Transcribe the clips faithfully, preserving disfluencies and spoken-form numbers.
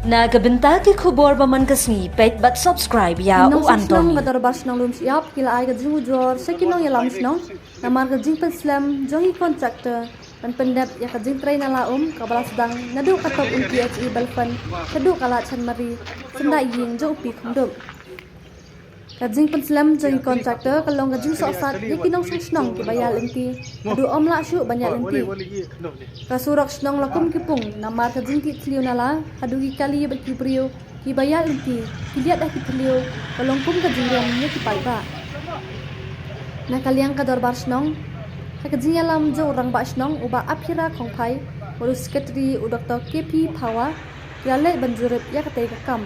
Na ka bynta ki khubor ba man ka sngi, peit bad subscribe ïa u Nongshong Anthony. Shnong ka Dorbar Shnong Lumshyiap ki la ai ka jingujor sha ki nongïalam shnong namar ka jingpynslem jong ki contractor ban pyndep ïa ka jingtrei nala um kaba la sdang naduh ka top Umki H E Belfan shaduh ka Lad Chanmari, syndah ïing jong u Pi Khumdup. Ka jingpynslem jong ki contractor ka long ka jingsohsat ïa ki nongshong shnong kiba ïaid lynti haduh ym lah shuh ban ïaid lynti. Ka surok shnong la kum ki pung namar ka jingtih thliew nala haduh ki kali bad ki briew kiba ïaid lynti ki liat ha ki thliew, ka long kum ka jingrem ïa ki paidbah. Na ka liang ka Dorbar Shnong, ha ka jingïalam jong u Rangbah Shnong u Bah Aphira Khongphai bad u Secretary u Doktor K P Phawa, ki la leit ban jurip ïa katei ka kam.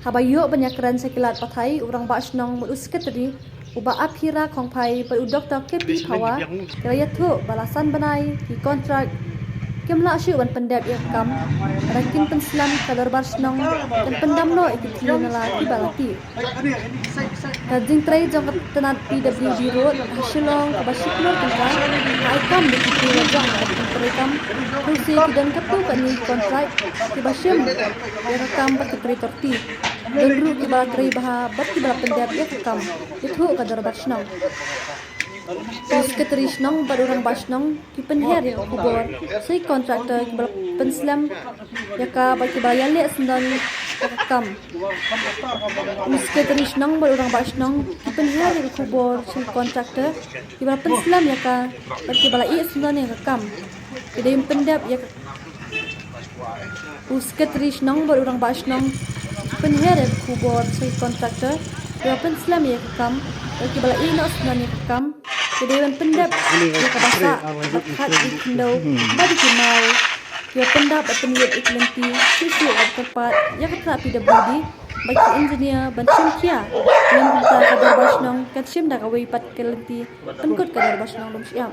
Haba ïoh ban ïakren sha ki lad pathai, u Rangbah Shnong bad u Secretary u Bah Aphira Khongphai bad u Doktor K P Phawa ki la ïathuh ba la san bnai ki kontrak kim lah shuh ban pyndep ïa ka kam, hynrei kin pynslem ka Dorbar Shnong kan pyndam noh ïa ki thliew nala kiba la tih. Ka jingtrei jong ka tnat P W D Road ha Shillong kaba shi klur tyngka ka ai kam da ki tiew lajong bad ki treikam. Ruh shi ki don katto katne ki kontrak kiba shim ïa ka kam bad ki trei torti. Don ruh kiba trei bha bad kiba la pyndep ïa ka kam, ïathuh ka Dorbar Shnong. U Secretary Shnong bad u Rangbah Shnong ki pynher ïa ka khubor sha ki kontraktor kiba la pynslem ïa ka bad kiba la ïaleh syndon ïa ka kam. U Secretary Shnong bad u Rangbah Shnong ki pynher ïa ka khubor sha ki kontraktor kiba la pynslem ïa ka bad kiba la ïeh syndon ïa ka kam. Ki dei ban pyndep ïa ka U Secretary Shnong bad u Rangbah Shnong ki pynher ïa ka khubor sha ki kontraktor kiba pynslem ïa ka kam bad kiba la ïeh noh syndon ïa ka kam. Ki dei ban pyndep ïa kaba sah bad khat ïa ki khyndew bad ïa ki maw kiba pyndap bad pynïap ïa ki lynti shuh shuh bad kyrpad ïa ka tnat P W D bad ki engineer ban shim khia. Lem kumta ka Dorbar Shnong kan shim da kawei pat ka lynti pynkut ka Dorbar Shnong Lumshyiap.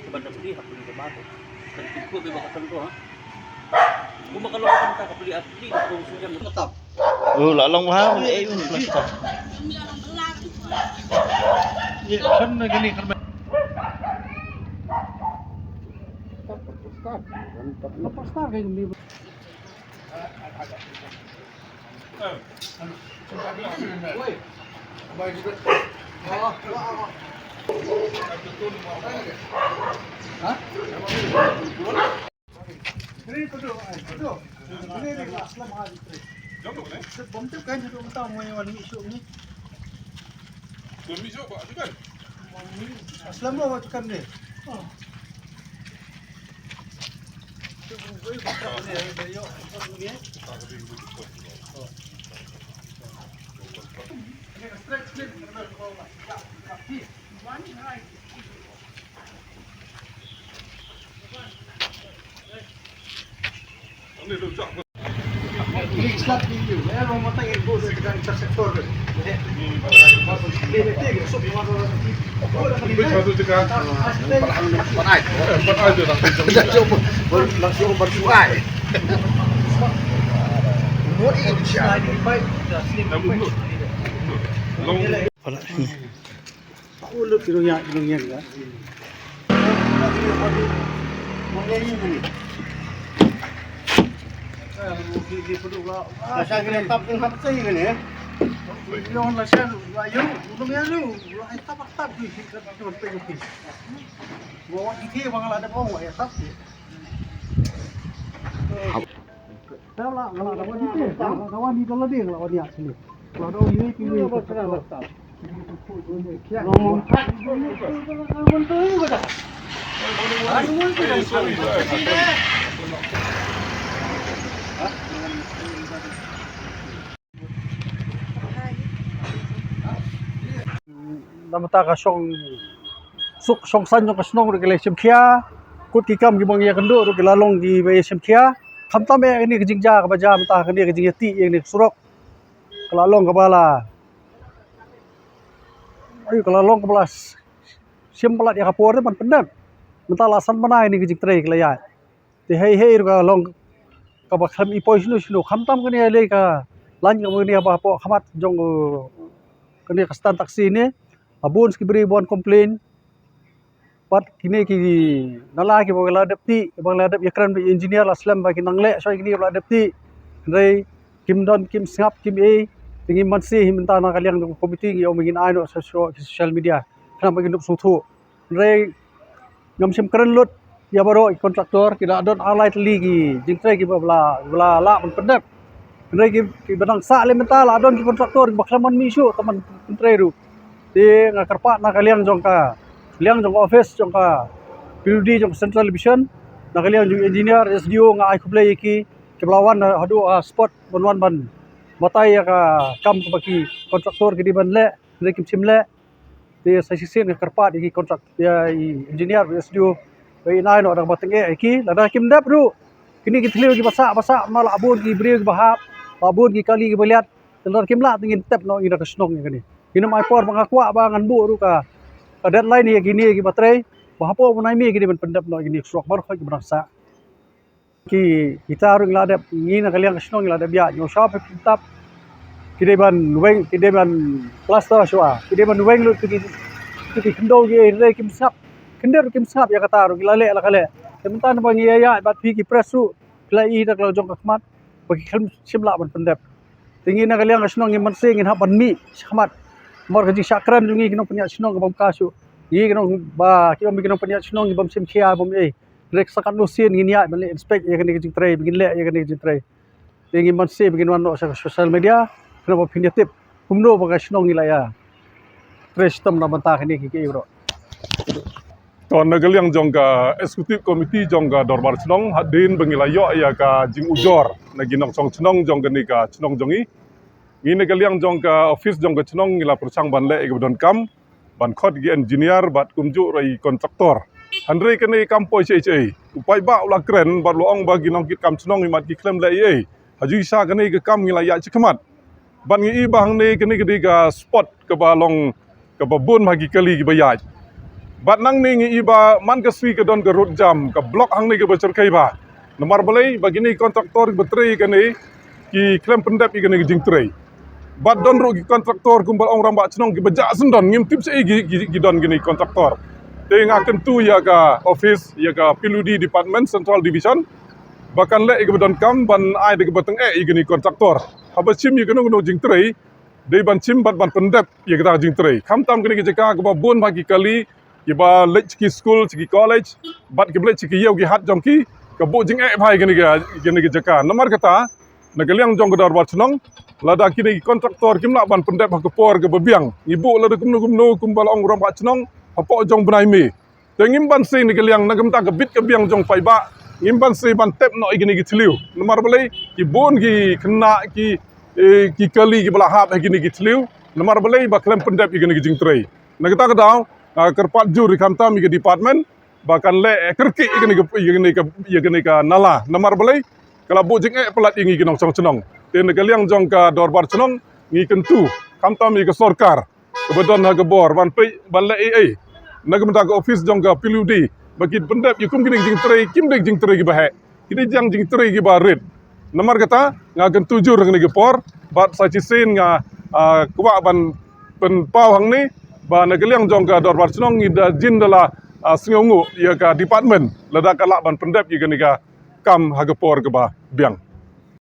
Ka ban da pli ha pli ka ba ko. Kan tu ko be ba ka tang ko ha. Kuma ka long ka tang ka pli ha pli ko su jam. Tap. Oh, la long ha, eh, un plaster. Ye, kan na gini kan. Tap plaster. Tap plaster kayak gini. Aslam lo kan ni. Pala. Ulut ki dong ïa, ki dong ïa ka. Lasa ki tap ki hap sai kane. Ïa lasa lu, ïa lu, u dong ïa lu, ïa tap tap ki, ki tap tap ki. Wa ki ki bang la da bang wa ïa tap ki. Namar ka shong suk shong san jong ka shnong ruh ki la shim khia. Kut ki kam ki bang ïa kynduh ruh ki la long kiba ïa shim khia. Khamtam ïa kane ka jingjia kaba jia mynta kane ka jingïatih ïa kane ka surok. Ka la long kaba la, ai, ka la long kaba la shim palat ïa ka por ban pyndep. Mynta la san bnai kane ka jingtrei ka la ïaid. Te hei hei ruh ka long kaba khlem i poi shano shano, khamtam kane lei ka lain kaba kane ba hapoh khmat jong kane ka stand taxi ne. Ba bun ki briew ba wan complain. Pat kine ki nala kiba la dep tih, kiba la dep ïakren bad engineer la slem ba ki nang leh shuwa kine kiba la dep tih. Hynrei kim don, kim sngap, kim ei. Te ngi mynsi hi mynta na ka liang jong ka komiti ngi ong ba ngin ai noh sha sha ki social media. Khnang ba kin dup sngewthuh. Hynrei ngam shym kren lut ïa baroh ki contractor, ki la don ar lai tylli ki jingtrei kiba la, kiba la lah ban pyndep. Hynrei ki, kiba dang sah leh mynta la don ki contractor kiba khlem mih shuh tang ban pyntrei ruh. Te nga kyrpad na ka liang jong ka, liang jong ka office jong ka P W D jong ka Central Division, na ka liang jong engineer, S D O, nga ai khublei ïa ki kiba la wan haduh ha spot ban wan ban batai ïa ka kam kaba ki contractor ki dei ban leh, hynrei kim shym leh. Te sa shisien nga kyrpad ïa ki contract, ïa i engineer, ïa S D O, ba in ai noh da kaba tyngeh ïa ki, lada kim dep ruh. Kine ki thliew kiba sah, ba sah, ma la bun ki briew kiba hap, la bun ki kali kiba liat, te lada kim lah te ngin tep noh ïa ka shnong ïa kane. Ngin ym ai por ba nga kwah ba ngan buh ruh ka, ka deadline ïa kine kiba trei, ba hapoh u bnai May ki dei ban pyndep noh ïa kine ki surok baroh kiba dang sah. Ki, kita ruh ngi la dep, ngi na ka liang ka shnong ngi la dep ïa, ngi sha phi tap. Ki dei ban weng, ki dei ban plaster shuwa. Ki dei ban weng lut ki, ki khyndew ki, eh, kim sngap. Khyndew kim sngap ïa kata ruh ngi la leh la ka leh. Te mynta naba ngi ïa ïa bad phi ki press ruh, phi la i da ka la jong ka khmat ba ki khlem shym lah ban pyndep. Te ngi na ka liang ka shnong ngi mynsi ngin hap ban mih shakhmat. Namar ka jingshah kren jong ngi ki nongpynïaid shnong ka bym ka shuh. Ngi ki nong ba ki ong ki nongpynïaid shnong ngi bym shim khia bym ei. Rek sakat no sien ngin ïa ban leh inspect ïa kane ka jingtrei, ngin leh ïa kane ka jingtrei. Te ngin mynsi ngin wan noh sha social media, khnang ba phin ïa tip kumno ba ka shnong ngi la ïa trei shitom na bynta kane ki, ki ïa baroh. To na ka liang jong ka executive committee jong ka dorbar shnong, hadien ba ngi la ïoh ïa ka jingujor na ki nongshong shnong jong kane ka shnong jong ngi, ngi na ka liang jong ka office jong ka shnong ngi la pyrshang ban leh ïa kaba donkam, ban khot ki engineer bad kumjuh ruh ki contractor. Hynrei kane kam poi shaei shaei. U paidbah u la kren bad u la ong ba ki nongkit kam shnong imat ki khlem leh ei ei. Ha jingshisha kane ka kam ngi la ïaid shakhmat. Bad ngi i ba hangne kane ka dei ka spot kaba long kaba bun ha ki kali kiba ïaid. Bad nangne ngi i ba man ka sngi ka don ka road jam, ka block hangne kaba shyrkhei bha. Namar balei, ba kine ki contractor kiba trei kane ki khlem pyndep ïa kane ka jingtrei. Bad don ruh ki contractor kumba ong rangbah shnong kiba jah shen don, ngim tip shaei ki, ki, ki don kine ki contractor. Te nga kyntu ïa ka office, ïa ka P W D department, Central Division, ba kan leh ïa kaba donkam ban ai da kaba tyngeh ïa kine ki contractor. Haba shim ïa kano kano jingtrei, dei ban shim bad ban pyndep ïa kata ka jingtrei. Khamtam kane ka jaka kaba bun bha ki kali, kiba leit sha ki skul, sha ki college, bad kiba leit sha ki ïew ki hat jong ki, ka buh jingeh bha ïa kane ka, kane ka jaka. Namar kata, na ka liang jong ka dorbar shnong, lada kine ki contractor kim lah ban pyndep ha ka por kaba biang, ngi buh lada kumno kumno kumba la ong rangbah shnong, hapoh jong u bnai May. Te ngim banse na ka liang, na ka bynta ka bit ka biang jong u paidbah, ngim banse ban tep noh ïa kine ki thliew. Namar balei, ki bun ki khynnah ki, eh, ki kali kiba la hap ha kine ki thliew. Namar balei, ba khlem pyndep ïa kine ki jingtrei. Na kata ka daw, nga kyrpad jur ïa khamtam ïa ka department ba kan leh, eh, kyrkieh ïa kane ka, ïa kane ka, ïa kane ka nala. Namar balei, ka la buh jingeh palat ïa ngi ki nongshong shnong. Te na ka liang jong ka dorbar shnong, ngi kyntu khamtam ïa ka sorkar kaba don ha ka bor ban peit ban leh ei ei. Na ka bynta ka office jong ka P W D ba kin pyndep ïa kum kine ki jingtrei, kim dei ki jingtrei kiba heh. Ki dei jang jingtrei kiba rit. Namar kata, nga kyntu jur ha kane ka por, bad sa shisien nga, ah, kwah ban pynpaw hangne, ba na ka liang jong ka dorbar shnong ngi da jin da la, ah, sngewnguh ïa ka department, lada ka lah ban pyndep ïa kane ka kam ha ka por kaba biang.